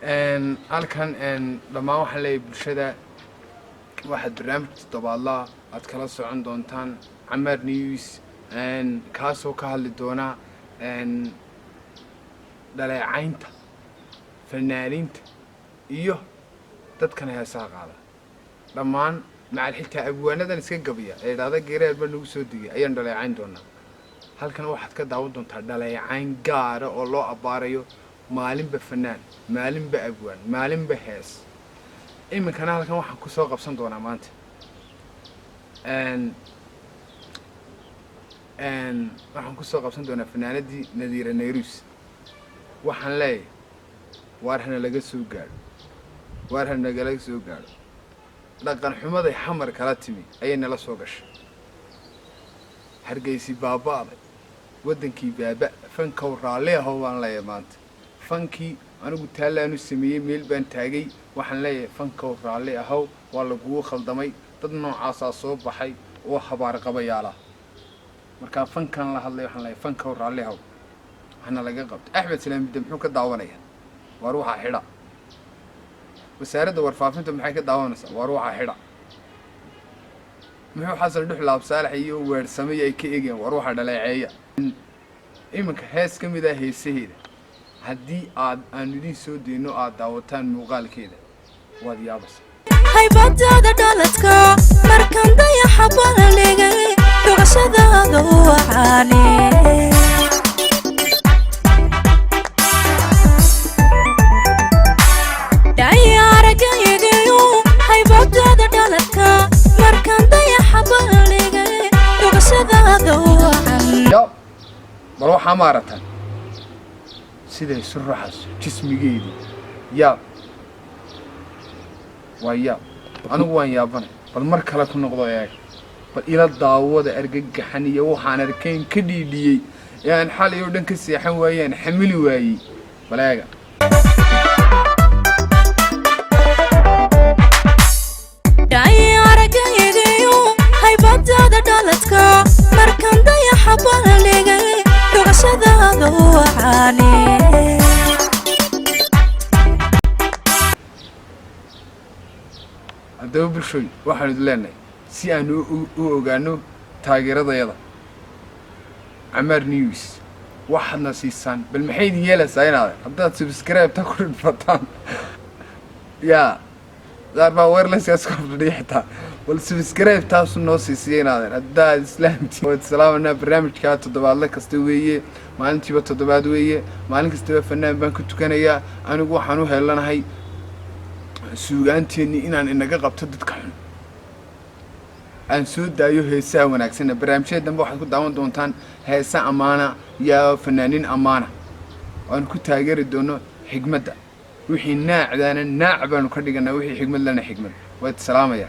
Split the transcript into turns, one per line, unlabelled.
Halkan dhammaan waxaan leeyahay bulshada, waxaad barnaamij toddobaadlaha aad kala socon doontaan Camaar News, kaasoo ka hadli doona dhaleecaynta fanaaniinta iyo dadkan heesaha qaada dhammaan, macal xitaa abwaanadan iska gabiya ee idhaahda geeraar baa nagu soo degay ayaan dhaleecayn doonaa. Halkan waxaad ka daawan doontaa dhaleecayn gaara oo loo abbaarayo maalinba fanaan, maalinba abwaan, maalinba hees. Iminkana halkan waxaan kusoo qabsan doonaa maanta waxaan kusoo qabsan doonaa fanaanadii Nadiira Nayrus. Waxaan leeyahay, waar hana laga soo gaadho, waar ha nagala soo gaadho. Dhaqan xumaday Xamar kala timi ayay nala soo gashay. Hargeysi baaba'day, waddankii baaba. Fankow, raalli ahow baan leeyahay maanta. Fankii anigu taallaanu sameeyey, meel baan taagay. Waxaan leeyahay, fankow, raalli ahow, waa lagugu khaldamay. Dad noocaasaa soo baxay oo habaar qabayaala. Markaa fankan la hadlay, waxaan leeyahay, fankow, raalli ahow, waxna laga qabtay. Axmed Salaamidde muxuu ka daawanaya? Waar waxaa xidha. Wasaaradda Warfaafinta maxay ka daawanaysaa? Waar waxaa xidha. Muxuu Xasan Dhuxlaab Saalax iyo Weersamay ay ka eegayaan? Waar waxaa dhaleeceeya. Iminka hees ka mid ah heesaheeda haddii aad aanu idiin soo dayno, aad daawataan muuqaalkeeda, waad yaabaysa.
Haybadaada dhaladka markan dayaxa balandhigay, dhugashadaada wacaane. Dhayaaragaygayo, haybadaada dhaladka markan dayaxa balandhigay, dhugashadaada wacan.
Ya, bal waxaa maarataan siday isu raxayso jismigeedii. Yaab waa yaab, anigu waan yaabanay. Bal mar kale ku noqdo, eeg, bal ila daawada argagaxan iyo waxaan arkayn ka dhiidhiyey ee aan xalay oo dhan ka seexan waayeen, xamili waayey. Bal eega.
Dhayaaragaygayo, haybadaada dhaladka markan dayaxa balandhigay, dhugashadaada wacaane.
Haddaba bulshooy, waxaanu idin leenahay, si aanu u ogaano taageeradayada Camaar News, waxaadna siisaan, bal maxay idin yeelaysaa inaad haddaad subscribe ta ku dhfataan? Yaa qaar baa wirelesskaas ku fadhiya xitaa. Bal subscribe taasu noo siisiya inaadan haddaad islaamti. Waad salaamanaa. Barnaamijkaa toddobaadle kasta weeye, maalintiiba toddobaad weeye, maalin kastaba fanaan baan ku tukanayaa. Anigu waxaan u heelanahay suugaanteenni inaan inaga qabto dadka xun, aan soo daayo heesaha wanaagsanna. Barnaamijyada dambe waxaad ku daawan doontaan heesa ammaana iyo fanaaniin ammaana aan ku taageeri doono xigmadda. Wixii naacdaana naac baanu ka dhiganaa, wixii xigmad lana xigmad. Waad salaamaya.